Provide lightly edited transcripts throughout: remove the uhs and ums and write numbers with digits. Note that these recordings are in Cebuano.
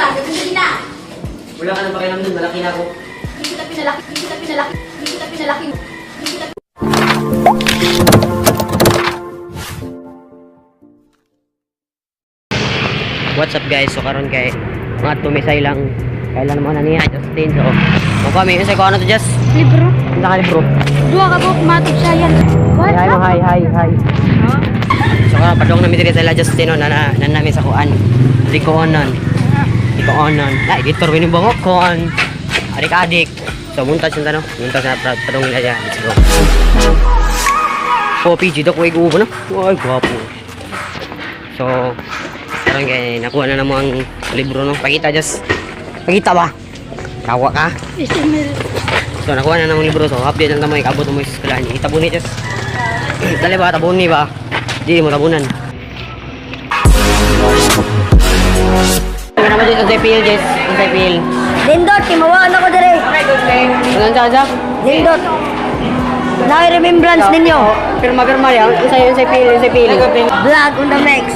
kita, ganun na. Wala ka nang pakialam dun, malaki na ako. Hindi kita pinalaki, hindi kita pinalaki, hindi kita pinalaki, hindi kita. What's up, guys? So karon kay mga tumisay lang kailan mo na niya Justin. So mo kami unsay ko ano to, Just? Libro. Unsa ka libro? Duha ka buok matog siya yan. Hi, hi mo, hi, hi, hi. So karon padong nami diri sa ila Justin no, na na, na nami sa kuan. Likonon. Likonon. Na editor wini bango kon. Adik adik. So munta siya no. Munta sa padong nila siya. Let's go. Po PG dok way gubo no. Ay gwapo. So karon kay nakuha na namo ang libro no. Pakita, just. Pakita ba? Kawa ka. So nakuha na namang libro, so update lang tamo ikabot mo sa eskwelahan. Itabon ni just. Dali ba tabon ni ba? Di mo tabunan. Ano naman dito sa feel, Jess? Ang sa feel. Lindot, timawaan ako dire. Ano sa sa? Lindot. Na remembrance ninyo. Pirma pirma ya. Ang sa feel, ang sa feel. Vlog on the mix.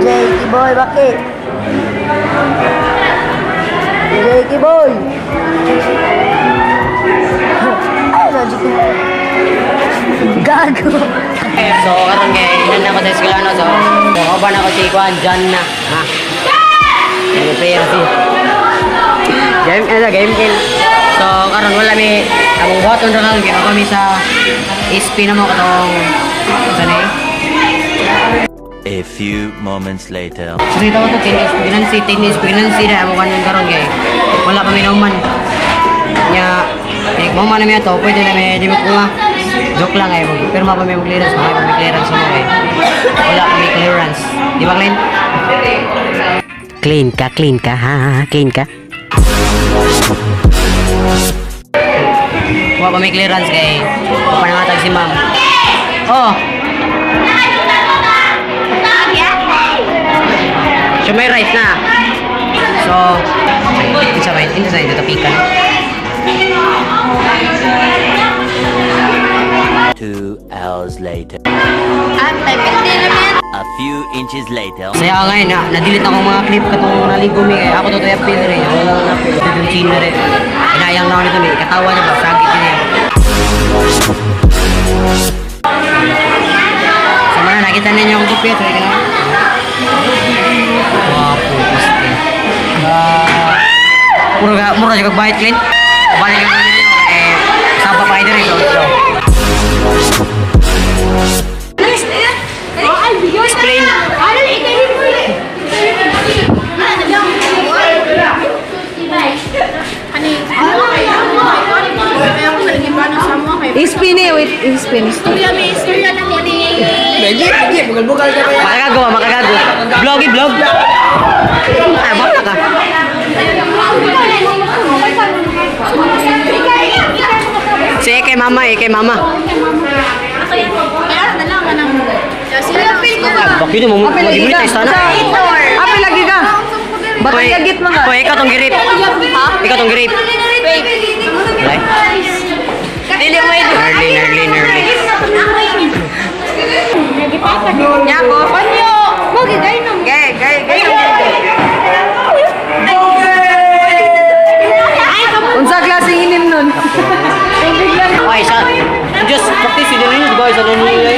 Jakey boy, bakit? Jakey boy. Ay, sa ko. Gago. So karon kay inan ako sa eskwelahan no. So kauban ako si Kwan John na. Ha. Ano player si Game ano game kill. So karon wala mi among buhaton ra karon kay ako mi sa SP na mo katong sa ni. A few moments later. So dito ko to tennis pregnancy, tennis pregnancy na amo kanon karon kay wala pa mi nauman. Nya eh mo man mi ato pwede na mi di mo kuha. Joke lang ay mag pirma pa mi mag clearance, mga pa mi clearance mo kay wala pa mi clearance. Di ba, clean? Clean ka, ha, ha, ha, clean ka. Wala pa mi clearance kay panangatag si ma'am. Oh, so may rice na. So, isa ba yun? Isa ito tapikan. 2 hours later. Ate, pindi naman. A few inches later. Saya ka ngayon na, na-delete ako mga clip katong naligo mi kay ako to to appeal rin. Ako lang na appeal. Ito yung chino rin. Inayang na ako nito ni katawa niya ba sagit niya. So mana nakita ninyo akong kupit, sorry ka na. Wapo, puste. Ah, puro ka, mura siya kag clean. Balik ka ninyo eh saba pa rin so. Explain. Ispin eh, wait, ispin. Makagago, ah, makagago. Vloggy, vlog. Ay, baka ka. Sige, kay mama eh, kay mama. Ah, bakit mo mag-monetize sana? Apil lagi ka. Batay git mga. Hoy, ikaw tong girip. Ikaw tong girip. Wala. Dili mo ito. Nerly, nerly, nerly. Nyako. Panyo. Mo gigay no. Gay, gay, gay. Unsa klaseng inim nun? Ay, sa just practice yun rin, guys. Ano nyo yun?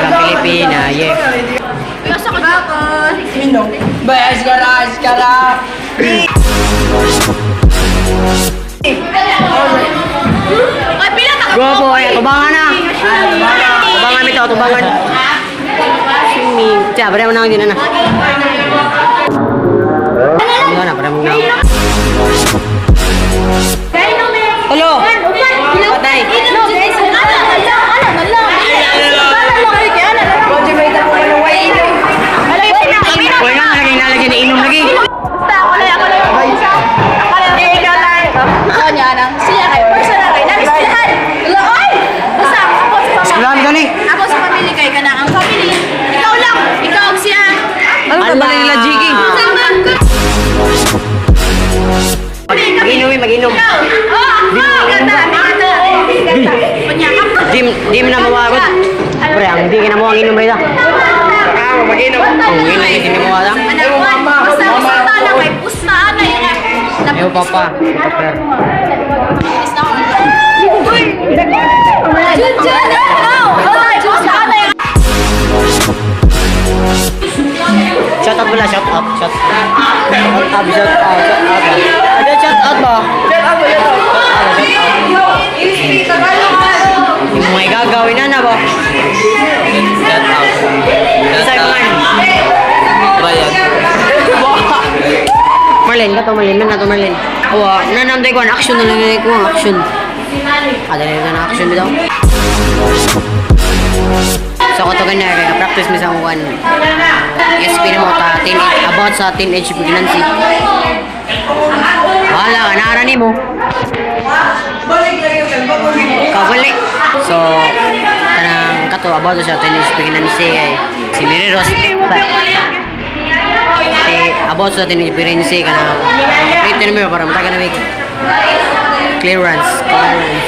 Pilipina, yeah. Gwapo, ay, tubangan na. Tubangan ito, tubangan. Swimming. Tiya, pareho na din na. Ano na, pareho na. Tulo! Patay! Uy nga, lagi nalagyan na inom lagi. Eskwelahan ka ni. Ako sa family kay kana ang family. Ikaw lang, ikaw ang siya. Ano ka ba nila Jiggy? Mag-inom eh, mag-inom. Dim, dim na mawagod. Pre, ang di ka na mo ang inom rito. Oh, wala gini mo alam. Basta basta na kay pusta na yun. Ayo papa, papa. Junjun, no! Pusta na yun. Shout out pala, shout out, shout out. Shout out, shout out, shout out. Ada shout out ba? Shout out, shout out. Yung mga gagawin na na ba? Shout out. Sa Shout out. man. Brian. Marlene, kato Marlene, man nato Marlene. Awa, nanamday ko action na lang ko action. Ada na na action bitaw. So ko to ganyan kaya practice mi sa one. SP na mo ta teenage about sa teenage pregnancy. Wala ka naara nimo. Kabalik. So kanang kato about sa teenage pregnancy kay si Mary Rose. Si about sa teenage pregnancy kanang written mo para matagan na may clearance. Clearance.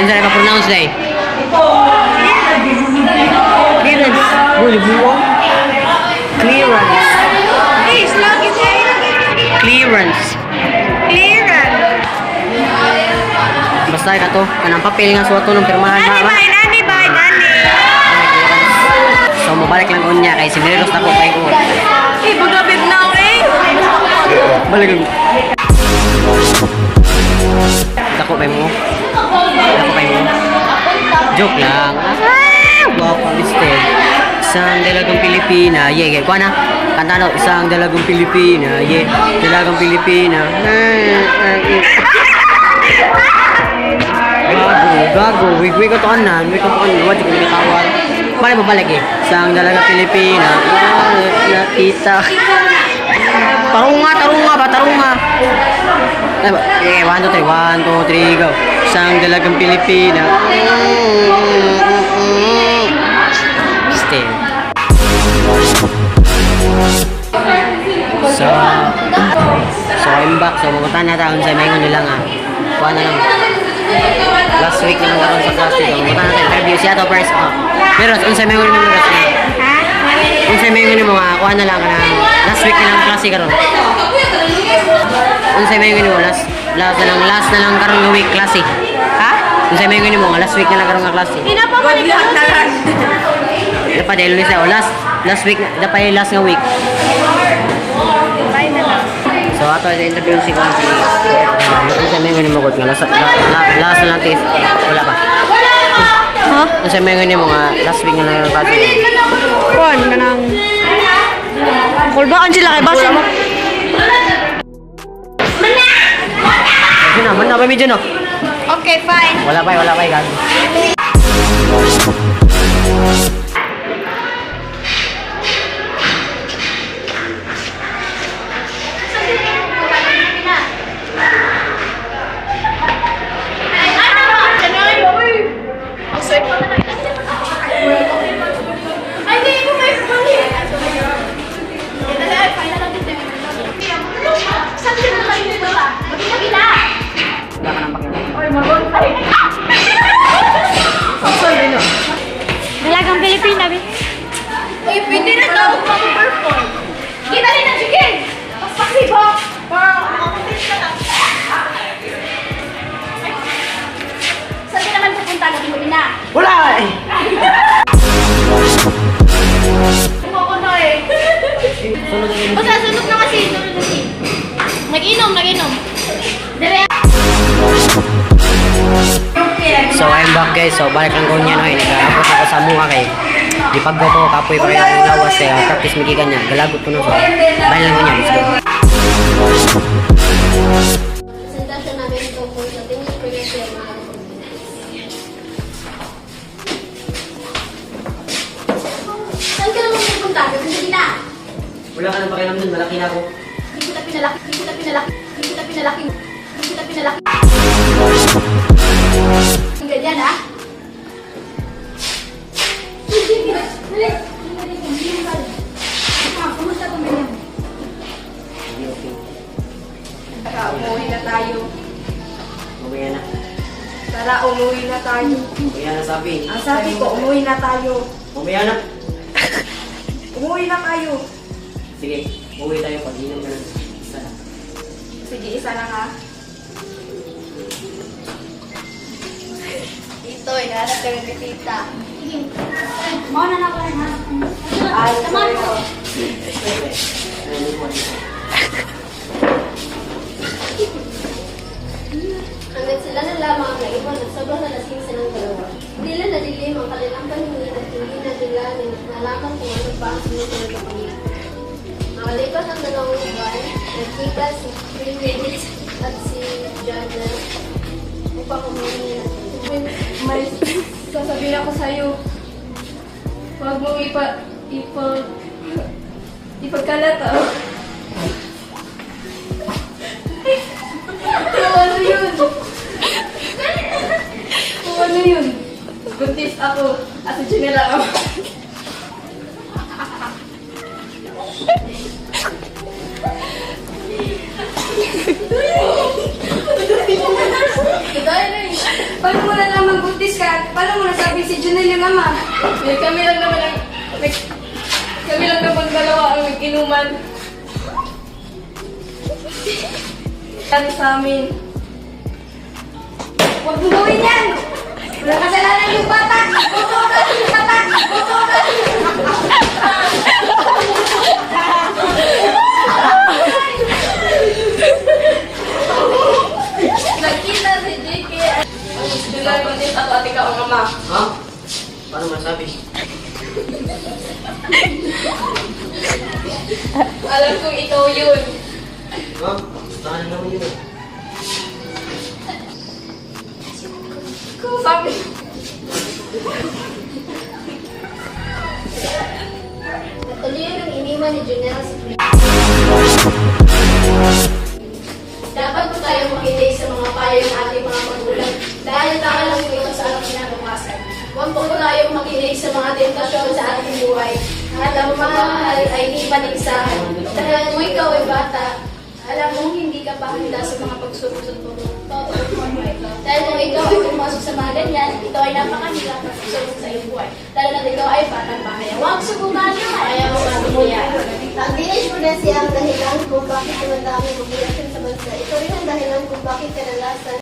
Unsa rin pa-pronounce day? Clearance. Uy, buwang. Clearance. Clearance. Clearance. Basta ka to, kanang papel nga suwato ng pirmahan ba? Nani bay, nani bay, nani. So mabalik lang unya kay si Mary Rose ako kay ko. Eh, pagkabit na eh. Balik lang. Dako pa mo. Dako pa mo. Joke lang. Ah, guwapo mister. Isang dalagang Pilipina, yeah, yeah. Kuha na. Kanta na, isang dalagang Pilipina, yeah. Dalagang Pilipina. Ah, ah, ah. Gago, gago. Wig, wig ko to kanan. Wig ko to kanan. Wag ko nagkatawar. Balik mo balik eh. Isang dalagang Pilipina. Ah, nakita. Tarunga, tarunga ba? Tarunga. Ay, ba? Okay, 1, 2, 3. 1, 2, 3, go. Isang dalagang Pilipina. Stay. So, so I'm back. So, pumunta na taon sa Mengon nila nga. Kuha na lang. Last week na lang karon sa klase. So, pumunta na tayo. Interview siya to first. Oh. Pero, unsa Mengon nila nga. Unsa Mengon nimo nga. Kuha na lang kanang last week na lang klase karon. Unsa may nimo last last na lang karon nga week klase. Ha? Unsa may nimo nga last week na lang karon nga klase. Good luck na lang. Dapat dahil lunes na oh, last last week na dapat last nga week. So ato sa interview si Kwan si unsa may nimo gud nga last last na lang tis wala pa. Ha? Unsa may nimo nga last week na lang ang klase. Kuan, kanang... Kulbaan sila kay basin. Yun na, man na ba medyo no? Okay, fine. Wala pa, gago. Ay, di ko may Saan ka na kayo ba? Magkabila. Wala ka nang pakialam. Dalagang Pilipina, be. Uy, pwede na daw mag-perform. Kita rin ang chicken! Paspaksibo! Saan ka naman pupunta? Lagi na. Wala eh. Ako na eh. Sunod na yun. Basta sunod na kasi, sunod na kasi. Nag-inom, nag-inom. Dire. So I'm back guys. So balik lang ko niya no. Eh. Nag-aabot ako sa mua kay. Di pag ko kapoy pa rin ang lawas eh. Practice migi kanya. Galagot ko no. So balik lang ko niya. Let's go. Presentasyon namin tungkol sa teenage pregnancy at mga kapatid. Saan ka naman pupunta? Gabi na. Wala ka nang pakialam dun. Malaki na ako. Hindi kita pinalaki, hindi kita pinalaki, hindi kita pinalaki, hindi kita pinalaki. Ganyan ah. Kumusta kung ganyan? Hindi okay. Tara, umuwi na tayo. Mamaya na. Tara, umuwi na tayo. Mamaya na sabi. Ang sabi ko, umuwi na tayo. Mamaya na. Umuwi na kayo. Sige, uwi tayo pag inom ka ng isa lang. Sige, isa lang ha. Dito, inahanap kami kay tita. Mao na na ko na. Ay, Tama ko. Hanggat sila na lamang ang naiwan at sobrang nalasing silang dalawa. Tila nadilim ang kanilang paningin at hindi na nila nalaman kung ano pa ang sinusunod na pangyayaari. Makalipas ang 2 buwan, nagkita si Prince at si Jana upang humingi ng tulong. May sasabihin ako sa'yo. Huwag mong ipagkalat ah. Kung ano yun? Kung ano yun? Buntis ako at si Janela ako. Paano mo nalaman buntis ka? Paano mo nasabi si Junel yung ama? May kami lang naman ang may, kami lang naman dalawa ang nag-inuman. Ano sa amin? Huwag mong gawin yan! Wala kasalanan yung bata! Boto ka! Bata! Boto ka! Nagkita si JK at Junel, buntis ako at ikaw ang ama. Ha? Paano masabi? Alam kong ikaw yun. Ha? Saan na naman yun eh. Sabi, Natuloy ang iniwan ni Junel si Prince. Dapat po tayo makinig sa mga payo ng ating mga magulang dahil tama lang po ito sa ating kinabukasan. Huwag po tayong makinig sa mga tentasyon sa ating buhay. At ang pagmamahal ay hindi paligsahan. Dahil kung ikaw ay bata, alam mong hindi ka pa handa sa mga pagsubok sa totoong buhay. Dahil kung ikaw ay pumasok sa mga ganyan, ito ay napakahirap na pagsubok sa iyong buhay. Lalo na ikaw ay batang pa. Kaya huwag subukan yung kaya mo ba. Ang teenage pregnancy ang dahilan kung bakit dumadami ang populasyon sa bansa. Ito rin ang dahilan kung bakit kadalasan